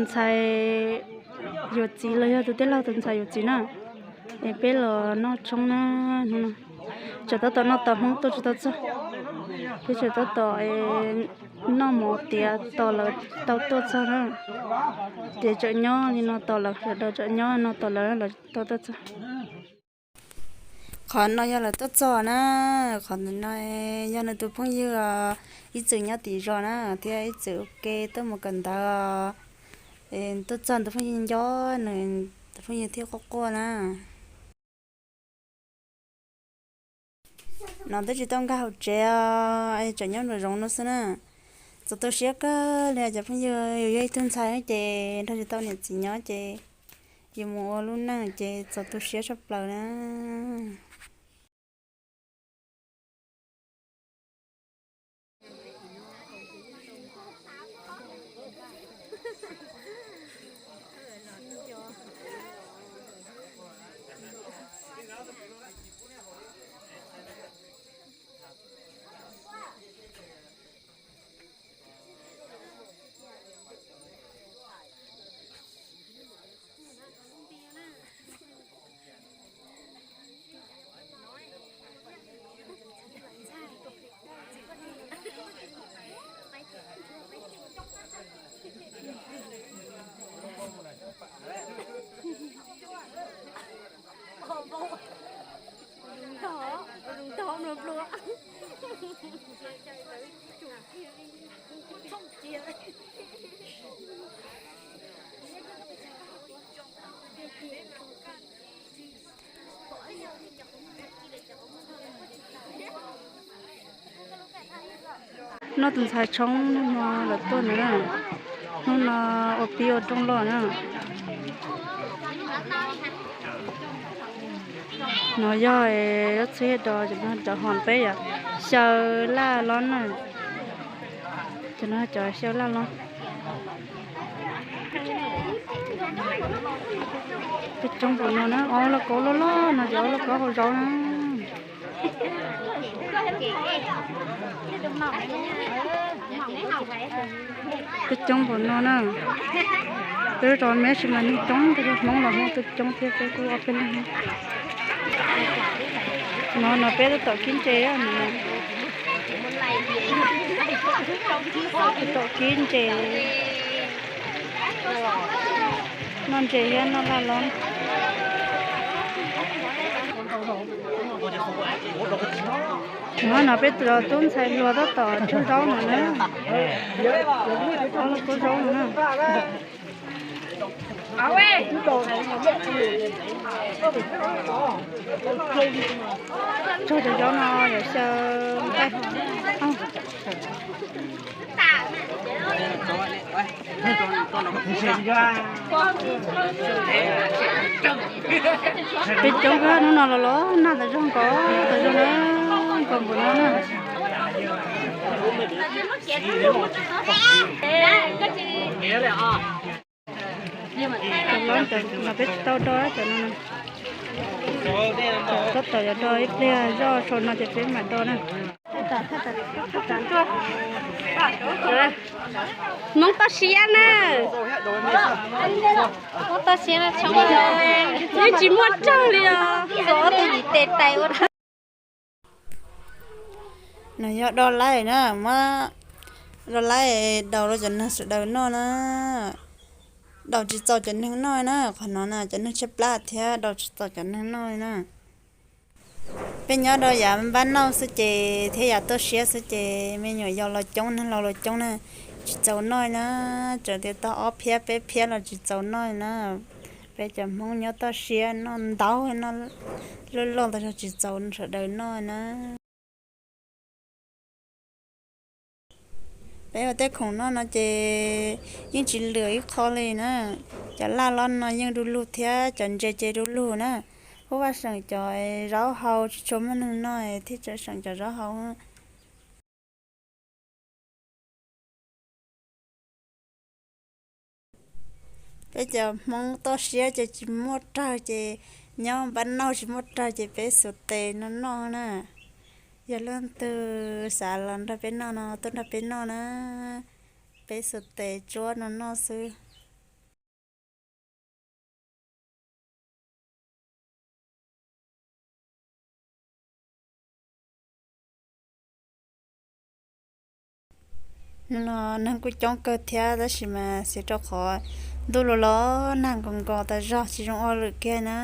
Tus ntxhais yuav txiv los yog tus tij laug tus ntxhais yuav txiv na, es peb los noj tshoob na. Hnub no tseem tab tom noj tau, Hmoob tuaj tsis tau txog, peb tseem tab tom noj mov tiav tos lawv tau tuaj txog na. Ces tseem nyob li no tos lawv, sawv daws tseem nyob no tos lawv, lawv tau tuaj txog. Qhov no yog lawv tuaj txog na, qhov no yog nws tus phooj ywg ib txwm nyob tim zos na, thiab ib txwm ua ke tuaj mus kawm ntawv, tuaj txog tus phooj ywg nco, nws tus phooj ywg thiaj quaj quaj na. No twb tsis tau nkag hauv tsev, tseem nyob nraum zoov no xwb na. Txaus tu siab kawg li cov phooj ywg, yus yog ib tug ntxhais ces nrog tsis tau niam txiv nyob ces yus mus ua lub neej ces txaus tu siab tshaj plaws na. Noj tus ntxhais tshoob hnub no lawv tuaj ntawd na. Hnub no ua pib ua rooj loj na. No yog ob txhiab do cov hom peb yom, xyaw laj lob na. Cov no cov xyaw laj lob. Peb coob npaum no na, ob lauj kaub loj loj no ces ob lauj kaub hau zaub na. Peb coob npaum no na. Peb rau meb tsis mas neeg coob, peb Hmoob los Hmoob twb coob thiab, peb kuj ob peb leeg. No no peb tab tom kib ntses no. Tab tom kib ntses, noj ntses thiab noj laj lob. No no peb tus tub ntxhais hluas tab tom tsau zaub no na. Tsau zaub no na. Tsau cov zaub no yog xyaw nqaij. Peb coob kawg, hnub no los los nag tas zog, nkos tas zog na, nkos npaum no na. Cov lob cov no peb tsis tau do cov no. Tab tom yuav do ib pliag zoj tshau no ces peb mam do na. Hmoob toj siab na. Hmoob toj siab na, tsis muaj rawg li os. Ob tug yim tes tais ua. No yog do laib na, muab do laib daus rau cov neeg sawv daws noj na. Daus tsis txaus cov neeg noj na, qhov no na cov neeg tshaib plab thiab, daus tsis txaus cov neeg noj na. Peb nyob rau yav npab nauj xwb ces thiab yav tuaj siab xwb ces me nyuam yaus los coob, neeg laus los coob na, tsis txaus noj na. Txawm tias tau ob phiab peb phiab los tsis txaus noj na. Peb cov Hmoob nyob toj siab noj ntau, noj loj loj ntau zog tsis txaus sawv daws noj na. Peb ua tej khoom noj no ces yeej tsis lwm ib qho li na. Cov laj lob no yeej du lug thiab cov ntses ces du lug na. Kuj vaj seem cov zaub hau tsis tshua muaj neeg noj thiaj tseem seem cov zaub hau. Peb cov Hmoob toj siab ces tsis muaj rawg ces nyob npab nauj tsis muaj rawg ces peb xuas tes no noj na. Yog leej twg xav los nrog peb noj no tuaj nrog peb noj na. Peb xuas tes tsuab no noj xwb. No neeg kuj coob kawg thiab tab sis mas xij rau qhov ntuj los los nag nkaus nkaus tas zog tsis zoo ua lwm kiag na,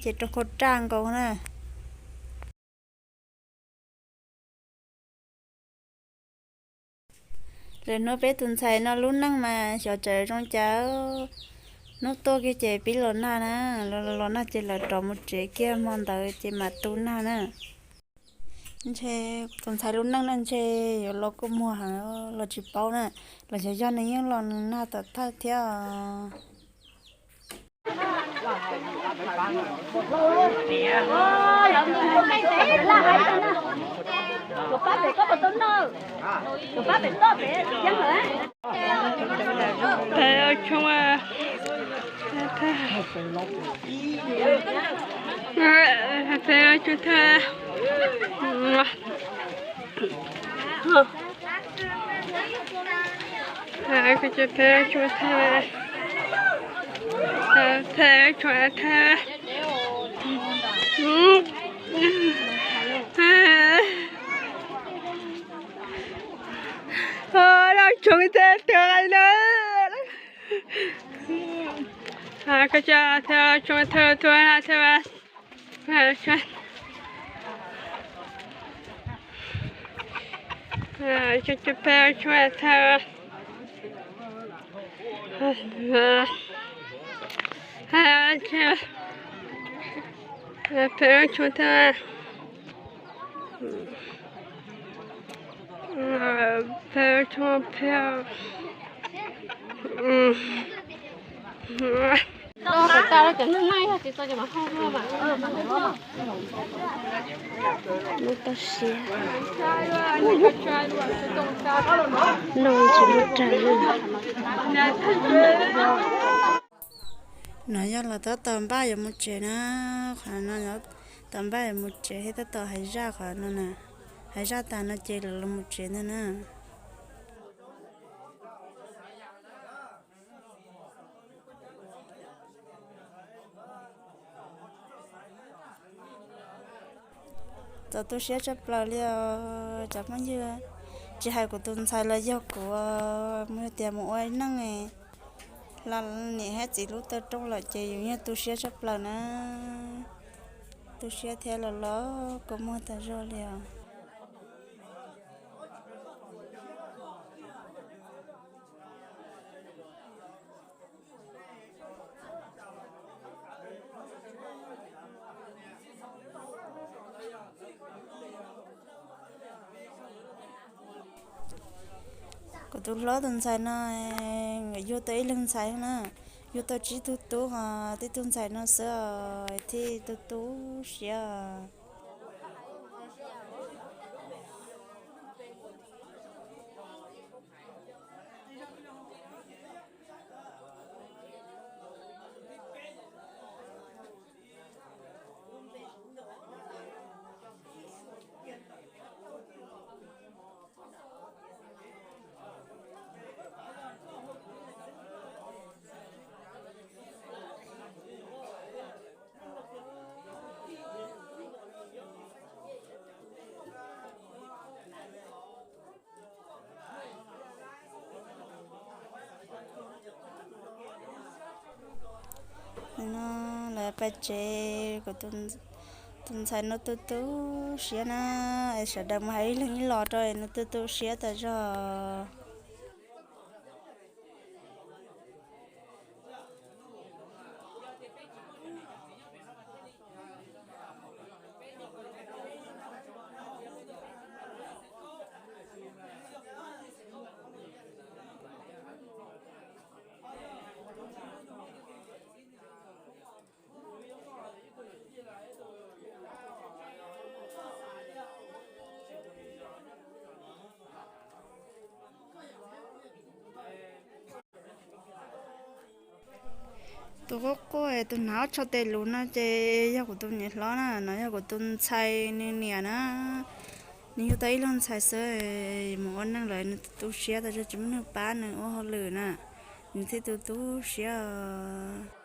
ces raug khuj raj nkaus na. Lwm hnub peb tus ntxhais no lub neej mas xyov tseem zoo cas. Hnub tuaj kiag ces pib los nag na, los los nag ces lawv rov mus tsev kiag hmo ntawd ces mam tu nag na. Ntshe tus ntxhais lub neej no ntshe yuav los kua muag heev, los tsis paub na, los xyov yog nws yeej los nws nag tom thawj thiab. Loj tshoob thiab tuag na. Koj cov thiab tshoob thiab tuag na thiab. Cov peb tshoob thiab. Peb tshoob thiab. Peb tshoob thiab. Tau cov neeg na yog tsis tau ces mam hau. Lub toj siab, noj tsis muaj rag li. No yog los tab tom npaj yuav mus tsev na, qhov no tab tom npaj yuav mus tsev thiab tab tom hais zaj qhov no na, hais zaj tas no ces lawv los mus tsev ntag na. Txaus tu siab tshaj plaws li os cov phooj ywg, tsis hais kuv tus ntxhais los yog kuv, mus tias mus ua neej hla niam thiab txiv lub tawj rooj lawm ces yus yeej tu siab tshaj plaws na. Tu siab thiab los los kua muag tas zog li os. Kuv tus hlob tus ntxhais no, nkawd yug tau ib leeg ntxhais na, yug tau tsib tug tub, tib tug ntxhais no xwb thiaj tu tu siab. No lawv pais tsev, kuv tus ntxhais no tu tu siab na, es sawv daws mus hais ib leeg ib los rau es nws tu tu siab tas zog. Tus quaj quaj tus hnav ob tsho tes luv no ces yog kuv tus niam hlob na, no yog kuv tus ntxhais nws niam na. Nws yug tau ib leeg ntxhais xwb, mus ua neej lawm nws tu siab tas zog tsis muaj neeg pab nws ua hauj lwm na, nws thiaj tu tu siab.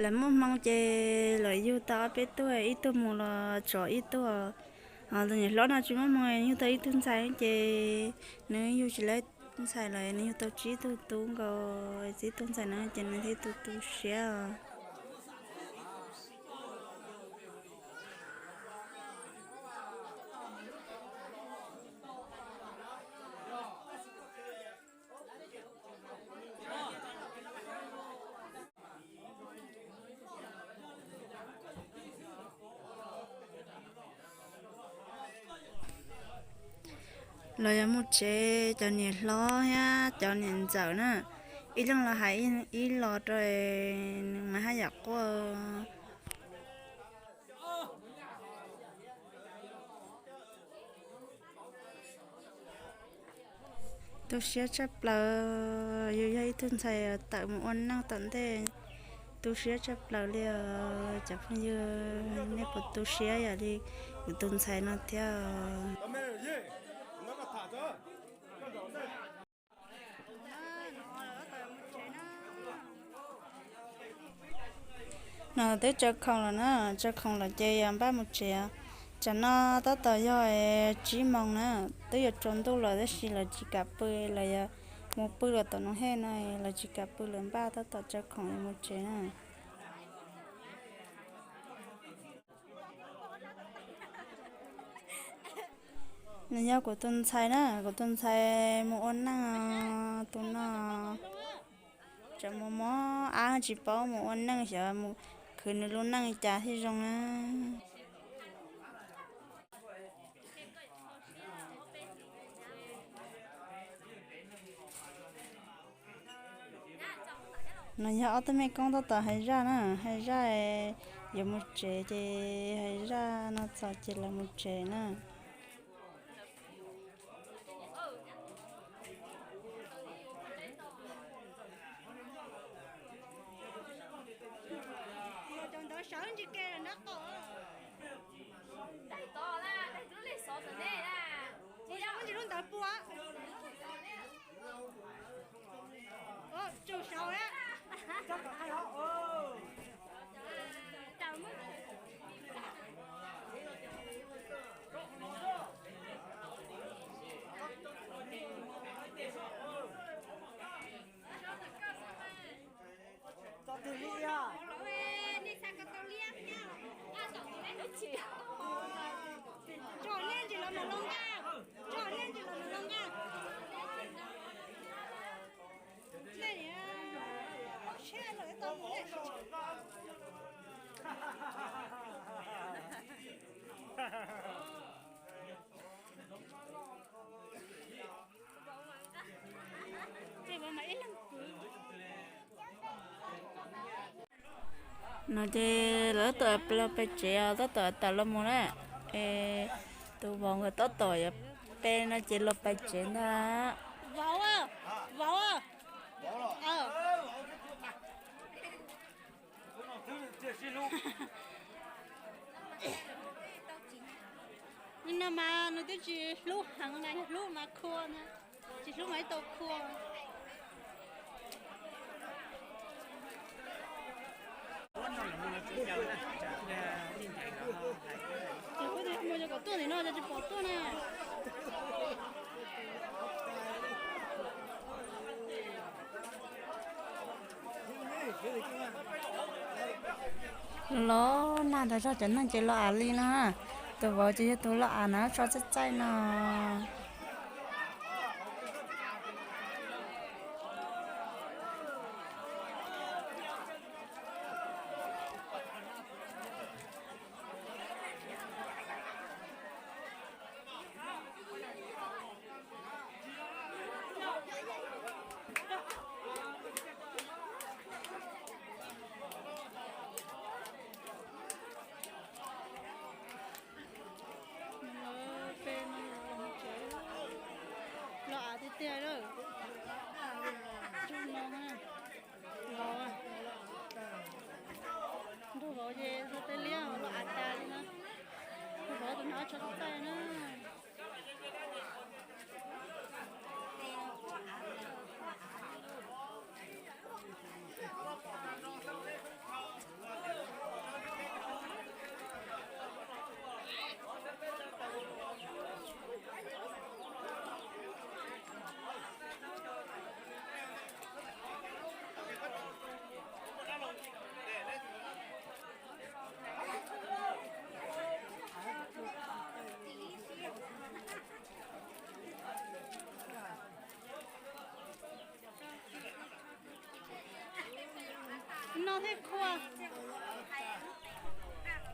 Lawv muaj hmoo ces lawv yug tau ob peb tug, ib tug mus los tsov ib tug. Tus niam hlob no tsis muaj hmoo, yug tau ib tug ntxhais ces nws yug tsis lawv ntxhais lawm, nws yug tau tsib tug tub nkaus, tsib tug ntxhais no ces nws thiaj tu tu siab. Los yog mus tsev, cov niam hlob thiab cov niam ntxawm na, ib leeg los hais ib los rau, nws mas haj yam quaj. Tu siab tshaj plaws, yus yog ib tug ntxhais tawm mus ua neej tom ntej, tu siab tshaj plaws li os cov phooj ywg. Nej puas tu siab yam li kuv tus ntxhais no thiab? No twb tsaws khoom lawm na, tsaws khoom lawm ces yog npaj mus tsev. Tsam no tab tom yog tsib moos na, twb yuav tsaus ntuj lawm tab sis lawv tsis kam pw, lawv yuav mus pw lawm tom Noov Hej no, lawv tsis kam pw, lawv npaj tab tom tsaws khoom yuav mus tsev na. Nws yog kuv tus ntxhais na, kuv tus ntxhais mus ua neej, tus no tseem mus mob ab tsis paub mus ua neej, xyov mus khwv nws lub neej cas thiaj zoo na. No yog ob tug mej koob tab tom hais zaj na, hais zaj yuav mus tsev ces hais zaj no txog ces lawv mus tsev na. No ces lawv tab tom los pem tsev os, tab tom tawm los mus na. Es tus vauv nkawd tab tom yuav pe no ces los pem tsev ntag. Vauv, vauv. Nim no mas nws twb tsis hlub heev na, yog hlub mas khua na, tsis hlub mas ib tau khua. Ces hu tus yog mus yog kom tuaj ntawm no, yog tsis pom tuaj na. Los nag nrog zog cov neeg ces los av li no. Tus vauv ces yog tus los av na, tso txaij txaij no. Lawv pe no los tsev, los av tiag tiag lawm. Nraug no, vauv, nraug vauv ces txog tej liab los av tas li no. Vauv tus no tso txaij na.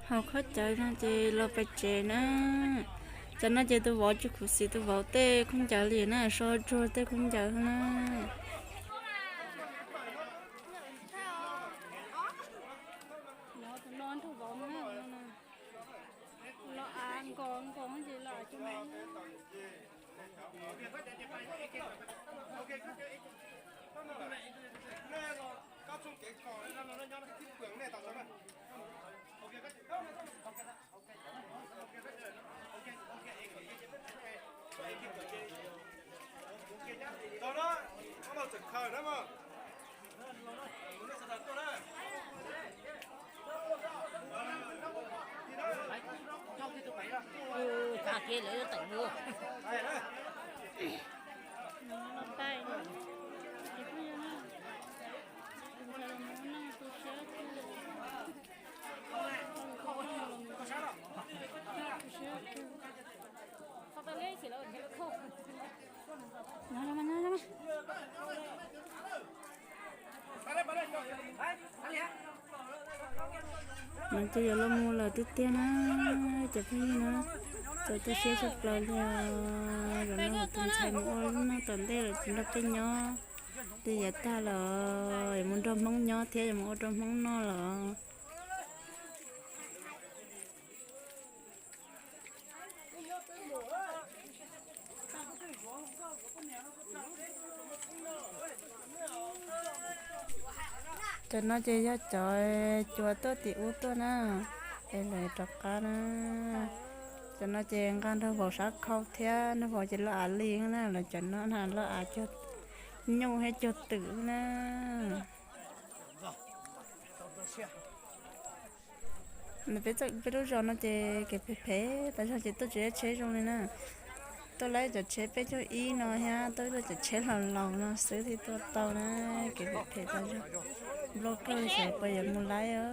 Haus khaub cawv no ces los pem tsev na. Tam no ces tus vauv tsis khuv xim tus vauv tej khaub ncaws li na, so tsuag tej khaub ncaws na. Los tus no nrog vauv na, los av nkaus nkaus ces los av cov no. Mas twb yuav los mus lawm tiag tiag na, cov phooj ywg na, txaus tu siab tshaj plaws li os. Zaum no kuv tus ntxhais mus ua lub neej tom ntej lawm tsis nrog peb nyob li yav tag lawm, yuav mus nrog Hmoob nyob thiab yuav mus ua rau Hmoob noj lawm. Cov no ces yog cov cua tuaj tim ub tuaj na, es lawv rov qab na. Cov no ces nqa nrog vauv sab khau thiab, nrog vauv ces loj av li na, lawv cov no na loj av cuag nyuj thiab cuag twm na. Peb lub zos no ces kev phem phem tas zog ces tuaj tsis laib tsheb zoo li na. Tuaj laib cov tsheb peb caug ib no thiab tuaj cov tsheb laus laus no xwb thiaj tuaj tau na. Kev phem phem tas zog, nplooj kawg xyov puas yuav mus laib.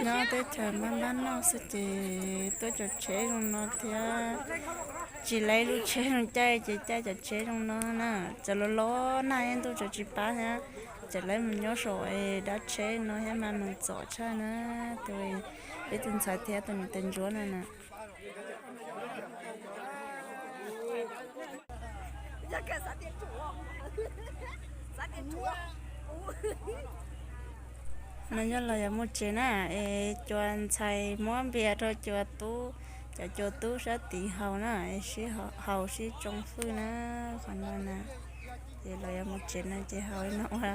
Nyob teb chaws npab npab noj xwb ces tuaj cov tsheb zoo no thiab, tsis laib lub tsheb zoo caij ces caij cov tsheb zoo no na. Cov laus laus na yeej ntuj tsaws tsis pab thiab, ces laib mus nyob saum dab tsheb no thiab mas mus txom tshaj na. Tus, peb tus ntxhais thiab tus niam tais ntsuab no na. No yog los yuav mus tsev na, es cov ntxhais muab npias rau cov tub, cov cua tub sab tid haus na, es sib haus sib tsoo fwj na, qhov no na. Ces los yuav mus tsev no ces haus no ua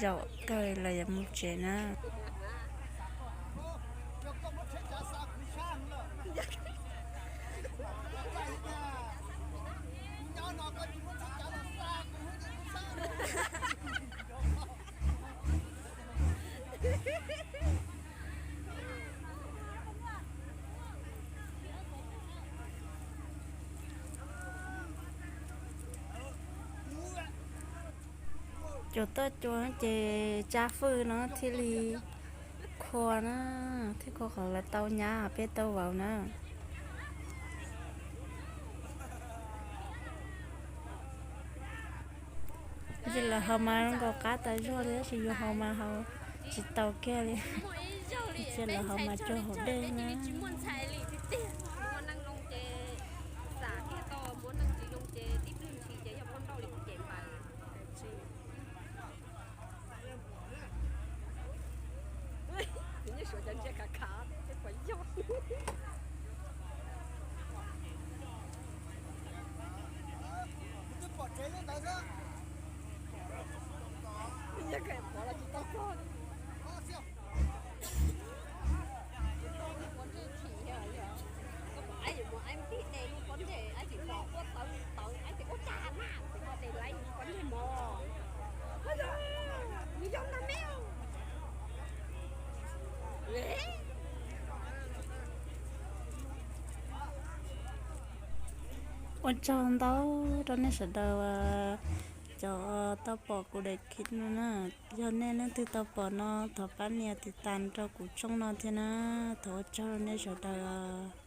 zaum kawg los yuav mus tsev na. Cua tuaj cua ces tsa fwj no thiaj li khua na, thiaj khua qhov lawv tau nyab peb tau vauv na. Ces lawv haus mas zoo nkaus qab tas zog li, tab sis yus haus mas haus tsis tau kiag li. Ces lawv haus mas cuag haus dej na. Ua tsaug ntau rau nej sawv daws cov tau pom kuv daim clip no na. Yog nej leej twg tau pom no thov pab nias tiv tas rau kuv tshooj no thiab na. Thov ua tsaug rau nej sawv daws.